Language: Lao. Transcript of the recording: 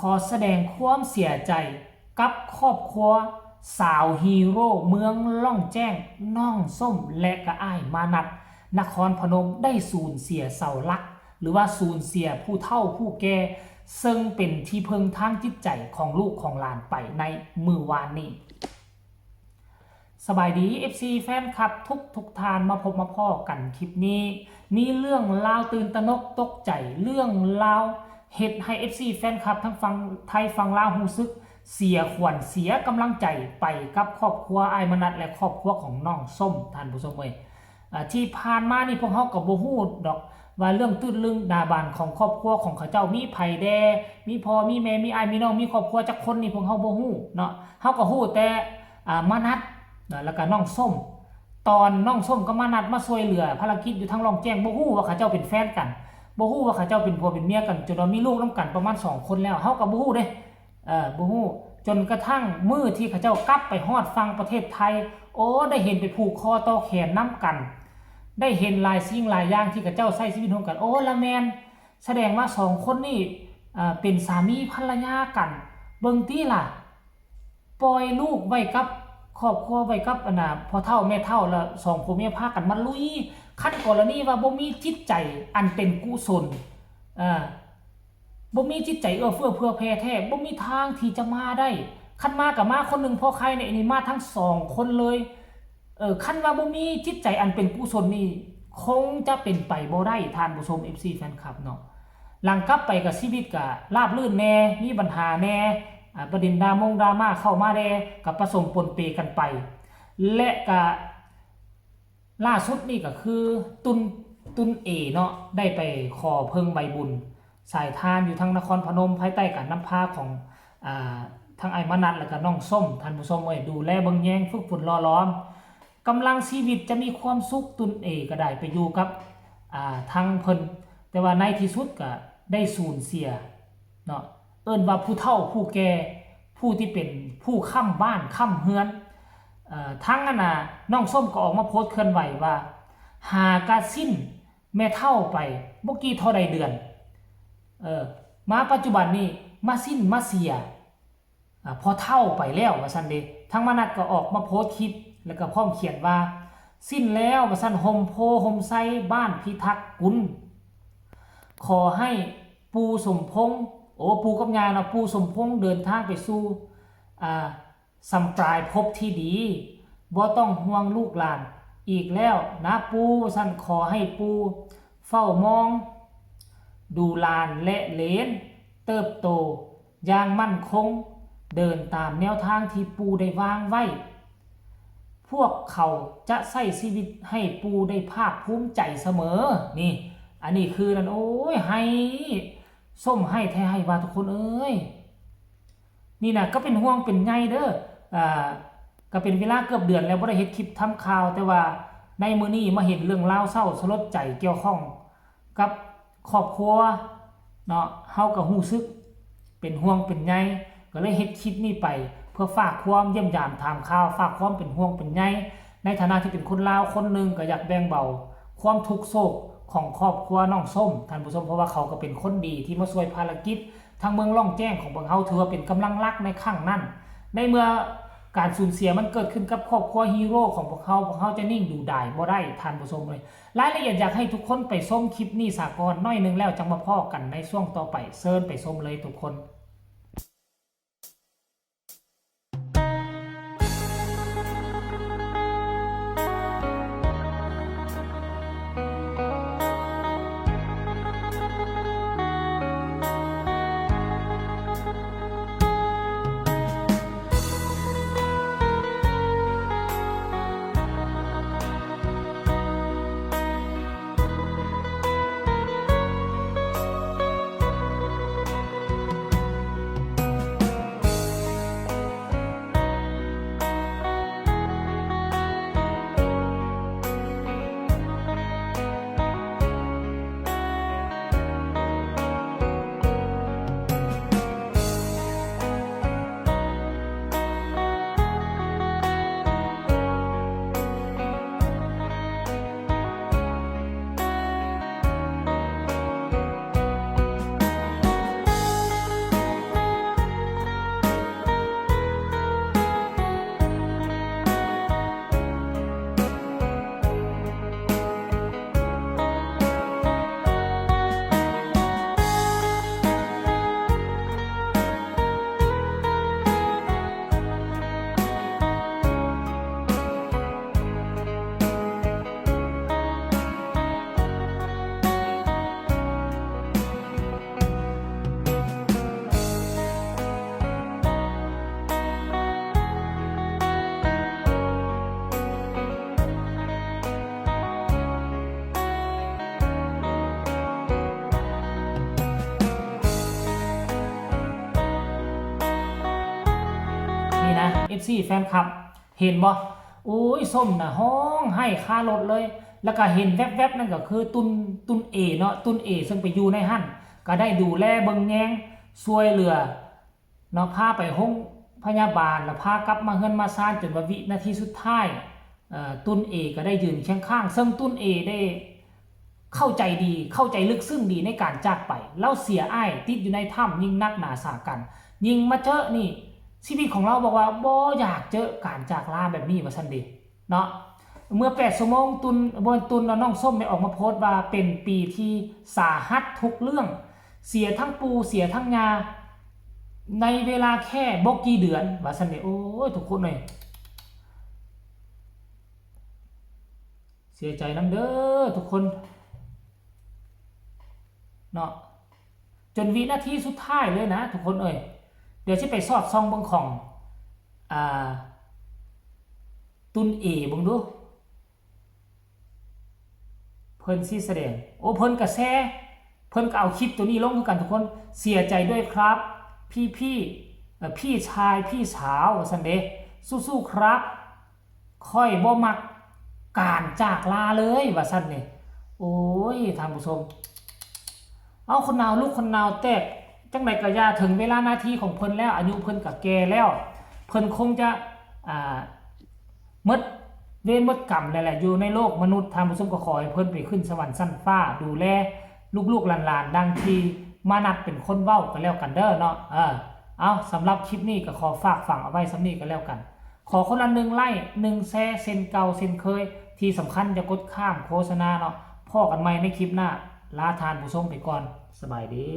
ຂໍສະແດງຄວາມເສຍໃຈກັບຄອບຄົວສາວຮີໂຣເມືອງລ່ອງແຈ້ງ ນ້ອງສົ້ມ ແລະກະອ້າຍມານັດ ນະຄອນພະນົມ ໄດ້ສູນເສຍເສົາຫຼັກ ຫຼືວ່າສູນເສຍຜູ້ເຖົ້າຜູ້ແກ່ ເຊິ່ງເປັນທີ່ເພິ່ງທາງຈິດໃຈຂອງລູກຂອງຫຼານໄປໃນມື້ວານນີ້. ສະບາຍດີ ເອັຟຊີ ແຟນຄລັບທຸກໆທ່ານ ມາພົບມາພໍ້ກັນຄລິບນີ້ ມີເລື່ອງລາວຕື່ນຕະໜົກຕົກໃຈ ເລື່ອງລາວເຮັດໃຫ້ ເອັຟຊີ ແຟນຄລັບທັງຝັ່ງໄທຝັ່ງລາວຮູ້ສຶກເສຍຂວັນເສຍກຳລັງໃຈໄປກັບຄອບຄົວອ້າຍມານັດ ແລະ ຄອບຄົວຂອງນ້ອງສົ້ມ ທ່ານຜູ້ຊົມເອີຍ. ອາ ທີ່ຜ່ານມານີ້ພວກເຮົາກໍບໍ່ຮູ້ດອກວ່າເລື່ອງຕື້ນລຶ້ງໜ້າບານຂອງຄອບຄົວຂອງເຂົາເຈົ້າມີໃຜແດ່ ມີພໍ່ມີແມ່ ມີອ້າຍມີນ້ອງ ມີຄອບຄົວຈັກຄົນນີ້ພວກເຮົາບໍ່ຮູ້ເນາະ. ເຮົາກໍຮູ້ແຕ່ ອາ ມານັດ ແລ້ວກໍນ້ອງສົ້ມ. ຕອນນ້ອງສົ້ມກັບມານັດມາຊ່ວຍເຫຼືອພາລະກິດຢູ່ທາງລ່ອງແຈ້ງ ບໍ່ຮູ້ວ່າເຂົາເຈົ້າເປັນແຟນກັນ ບໍ່ຮູ້ວ່າເຂົາເຈົ້າເປັນຜົວເປັນເມຍກັນ ຈົນວ່າມີລູກນຳກັນປະມານສອງຄົນແລ້ວ ເຮົາກໍບໍ່ຮູ້ເດ້. ເອີ ບໍ່ຮູ້ ຈົນກະທັ້ງມື້ທີ່ເຂົາເຈົ້າກັບໄປຮອດຝັ່ງປະເທດໄທ ໂອ້ ໄດ້ເຫັນໄປຜູກຄໍຕໍ່ແຂນນຳກັນ ໄດ້ເຫັນຫຼາຍສິ່ງຫຼາຍຢ່າງທີ່ເຂົາເຈົ້າໃຊ້ຊີວິດຮ່ວມກັນ. ໂອ້ ລະແມ່ນ ສະແດງວ່າສອງຄົນນີ້ ເປັນສາມີພັນລະຍາກັນ. ເບິ່ງຕິລະ ປ່ອຍລູກໄວ້ກັບຄອບຄົວ ໄວ້ກັບ ອັນນ່າ ພໍ່ເຖົ້າແມ່ເຖົ້າ ລະສອງຜົວເມຍພາກັນມາລຸຍ. ຄັນກໍລະນີວ່າບໍ່ມີຈິດໃຈອັນເປັນກຸສົນ ເອີ ບໍ່ມີຈິດໃຈເອື້ອເຟື້ອເຜື່ອແຜ່ແທ້ ບໍ່ມີທາງທີ່ຈະມາໄດ້. ຄັນມາກໍມາຄົນໜຶ່ງພໍໄຄແດ່ ອັນນີ້ມາທັງສອງຄົນເລີຍ. ເອີ ຄັນວ່າບໍ່ມີຈິດໃຈອັນເປັນກຸສົນນີ້ ຄົງຈະເປັນໄປບໍ່ໄດ້ ທ່ານຜູ້ຊົມ ເອັຟຊີ ແຟນຄລັບເນາະ. ຫຼັງກັບໄປກໍຊີວິດກໍລາບລື່ນແດ່ ມີບັນຫາແດ່ ອາ ປະເດັນດາມົງດາມ່າເຂົ້າມາແດ່ ກໍປະສົມປົນເປກັນໄປ ແລະ ກໍ ລ່າສຸດນີ້ກໍຄືຕຸນ ຕຸນເອເນາະ ໄດ້ໄປຂໍເພິ່ງໃບບຸນສາຍທານຢູ່ທາງນະຄອນພະນົມ ພາຍໃຕ້ການນຳພາຂອງ ອາ ທັງອ້າຍມານັດ ແລະກະນ້ອງສົ້ມ. ທ່ານຜູ້ຊົມເອີຍ ດູແລເບິ່ງແຍງ ຝຶກຝົນຫຼໍ່ຫຼອມ ກຳລັງຊີວິດຈະມີຄວາມສຸກ. ຕຸນເອກໍໄດ້ໄປຢູ່ກັບ ອາ ທາງເພິ່ນ ແຕ່ວ່າໃນທີ່ສຸດກໍໄດ້ສູນເສຍ ເນາະ ເອີ້ນວ່າຜູ້ເຖົ້າຜູ້ແກ່ ຜູ້ທີ່ເປັນຜູ້ຄ້ຳບ້ານຄ້ຳເຮືອນ. ເອີ ທັງອັນນ່າ ນ້ອງສົ້ມກໍອອກມາໂພສເຄື່ອນໄຫວວ່າ ຫາກະສິ້ນແມ່ເຖົ້າໄປບໍ່ກີ່ທໍ່ໃດເດືອນ ເອີ ມາປັດຈຸບັນນີ້ມາສິ້ນມາເສຍ ອາ ພໍ່ເຖົ້າໄປແລ້ວວ່າຊັ້ນເດ. ທາງມານັດກໍອອກມາໂພສຄລິບ ແລ້ວກໍພ້ອມຂຽນວ່າ ສິ້ນແລ້ວວ່າຊັ້ນ ຮົ່ມໂພຮົ່ມໄຊບ້ານພິທັກກຸນ ຂໍໃຫ້ປູ່ສົມພົງ ໂອ ປູ່ກັບຍ່າເນາະ ປູ່ສົມພົງເດີນທາງໄປສູ່ ອາ ສຳປາຍພົບທີ່ດີ ບໍ່ຕ້ອງຫ່ວງລູກຫຼານອີກແລ້ວນະປູ່ ວ່າຊັ້ນ. ຂໍໃຫ້ປູ່ເຝົ້າມອງດູຫຼານ ແລະ ເຫຼນເຕີບໂຕ ຢ່າງໝັ້ນຄົງ ເດີນຕາມແນວທາງທີ່ປູ່ໄດ້ວາງໄວ້. ພວກເຂົາຈະໃຊ້ຊີວິດໃຫ້ປູ່ໄດ້ພາກພູມໃຈສະເໝີ. ນີ້ ອັນນີ້ຄືນັ້ນ ໂອ້ຍ ໄຫ້ ສົ້ມໄຫ້ແທ້ໄຫ້ວ່າ ທຸກຄົນເອີຍ. ນີ້ນະ ກໍເປັນຫ່ວງເປັນໃຍເດີ ອາ ກໍເປັນເວລາເກືອບເດືອນແລ້ວບໍ່ໄດ້ເຮັດຄລິບທຳຂ່າວ ແຕ່ວ່າໃນມື້ນີ້ມາເຫັນເລື່ອງລາວເສົ້າສະຫຼົດໃຈກ່ຽວຂ້ອງ ກັບຄອບຄົວເນາະ ເຮົາກໍຮູ້ສຶກເປັນຫ່ວງເປັນໃຍ ກໍເລີຍເຮັດຄລິບນີ້ໄປ ເພື່ອຝາກຄວາມຢ້ຽມຢາມຖາມຂ່າວ ຝາກຄວາມເປັນຫ່ວງເປັນໃຍ ໃນຖານະທີ່ເປັນຄົນລາວຄົນໜຶ່ງ ກໍຢາກແບ່ງເບົາຄວາມທຸກໂສກຂອງຄອບຄົວນ້ອງສົ້ມ ທ່ານຜູ້ຊົມ ເພາະວ່າເຂົາກໍເປັນຄົນດີທີ່ມາຊ່ວຍພາລະກິດທາງເມືອງລ່ອງແຈ້ງຂອງພວກເຮົາ ຖືວ່າເປັນກຳລັງຫຼັກໃນຄັ້ງນັ້ນ. ໃນເມື່ອການສູນເສຍມັນເກີດຂຶ້ນກັບຄອບຄົວຮີໂຣຂອງພວກເຮົາ ພວກເຮົາຈະນິ່ງດູດາຍບໍ່ໄດ້ ທ່ານຜູ້ຊົມເອີຍ. ລາຍລະອຽດຢາກໃຫ້ທຸກຄົນໄປຊົມຄລິບນີ້ສາກ່ອນໜ້ອຍໜຶ່ງ ແລ້ວຈັ່ງມາພໍ້ກັນໃນຊ່ວງຕໍ່ໄປ. ເຊີນໄປຊົມເລີຍທຸກຄົນ. ນະ ເອັຟຊີ ແຟນຄລັບ ເຫັນບໍ່? ໂອ້ຍ ສົ້ມນະຮ້ອງໄຫ້ຄາລົດເລີຍ. ແລ້ວກໍເຫັນແວັບໆນັ້ນກໍຄືຕຸນ ຕຸນເອເນາະ ຕຸນເອ ເຊິ່ງໄປຢູ່ໃນຫັ້ນ ກໍໄດ້ດູແລເບິ່ງແຍງ ຊ່ວຍເຫຼືອເນາະ ພາໄປໂຮງພະຍາບານ ແລ້ວພາກັບມາເຮືອນມາຊານ ຈົນວ່າວິນາທີສຸດທ້າຍ ເອີ ຕຸນເອກໍໄດ້ຢືນຄຽງຂ້າງ ເຊິ່ງຕຸນເອໄດ້ເຂົ້າໃຈດີ ເຂົ້າໃຈເລິກເຊິ່ງດີໃນການຈາກໄປ. ລາວເສຍອ້າຍຕິດຢູ່ໃນຖ້ຳ ຍິ່ງໜັກໜາສາກັນ ຍິ່ງມາເຈີນີ້ ຊີວິດຂອງລາວ ບອກວ່າບໍ່ຢາກເຈີການຈາກລາແບບນີ້ ວ່າຊັ້ນເດເນາະ. ເມື່ອແປດຊົ່ວໂມງ ຕຸນ ບໍ່ແມ່ນຕຸນເນາະ ນ້ອງສົ້ມໄດ້ອອກມາໂພສວ່າເປັນປີທີ່ສາຫັດທຸກເລື່ອງ ເສຍທັງປູ່ເສຍທັງຍ່າ ໃນເວລາແຄ່ບໍ່ກີ່ເດືອນ ວ່າຊັ້ນເດ. ໂອ້ຍ ທຸກຄົນເອີຍ ເສຍໃຈນຳເດີທຸກຄົນເນາະ ຈົນວິນາທີສຸດທ້າຍເລີຍນະທຸກຄົນເອີຍ. ດຽວຊິໄປສອດສ່ອງເບິ່ງຂອງ ອ່າ ຕຸນເອເບິ່ງດູ ເພິ່ນຊິສະແດງ ໂອ້ ເພິ່ນກະແຊ ເພິ່ນກະເອົາຄລິບໂຕນີ້ລົງຄືກັນທຸກຄົນ. ເສຍໃຈດ້ວຍຄັບ ພີ່ໆ ເອີ ພີ່ຊາຍ ພີ່ສາວ ວ່າຊັ້ນເດ. ສູ້ໆ ຄັບ ຂ້ອຍບໍ່ມັກການຈາກລາເລີຍ ວ່າຊັ້ນເດ. ໂອ້ຍ ທ່ານຜູ້ຊົມ ເອົາ ຄົນນາວລຸກຄົນນາວແຕກ ຈັ່ງໃດກະຢ່າ ເຖິງເວລາໜ້າທີ່ຂອງເພິ່ນແລ້ວ ອາຍຸເພິ່ນກະແກ່ແລ້ວ ເພິ່ນຄົງຈະ ອ່າ ໝົດເວນໝົດກຳແລ້ວແຫຼະ ຢູ່ໃນໂລກມະນຸດ. ທ່ານຜູ້ຊົມກໍຂໍໃຫ້ເພິ່ນໄປຂຶ້ນສະຫວັນຊັ້ນຟ້າ ດູແລລູກໆຫຼານໆ ດັ່ງທີ່ມານັດເປັນຄົນເວົ້າກັນແລ້ວກັນເດີເນາະ. ເອີ ເອົາ ສຳລັບຄລິບນີ້ກໍຂໍຝາກຝັງເອົາໄວ້ສ່ຳນີ້ກັນແລ້ວກັນ. ຂໍຄົນລະໜຶ່ງໄລ້ ໜຶ່ງແຊ ເຊັ່ນເກົ່າເຊັ່ນເຄີຍ. ທີ່ສຳຄັນຢ່າກົດຂ້າມໂຄສະນາເນາະ. ພໍ້ກັນໃໝ່ໃນຄລິບໜ້າ. ລາທ່ານຜູ້ຊົມໄປກ່ອນ. ສະບາຍດີ.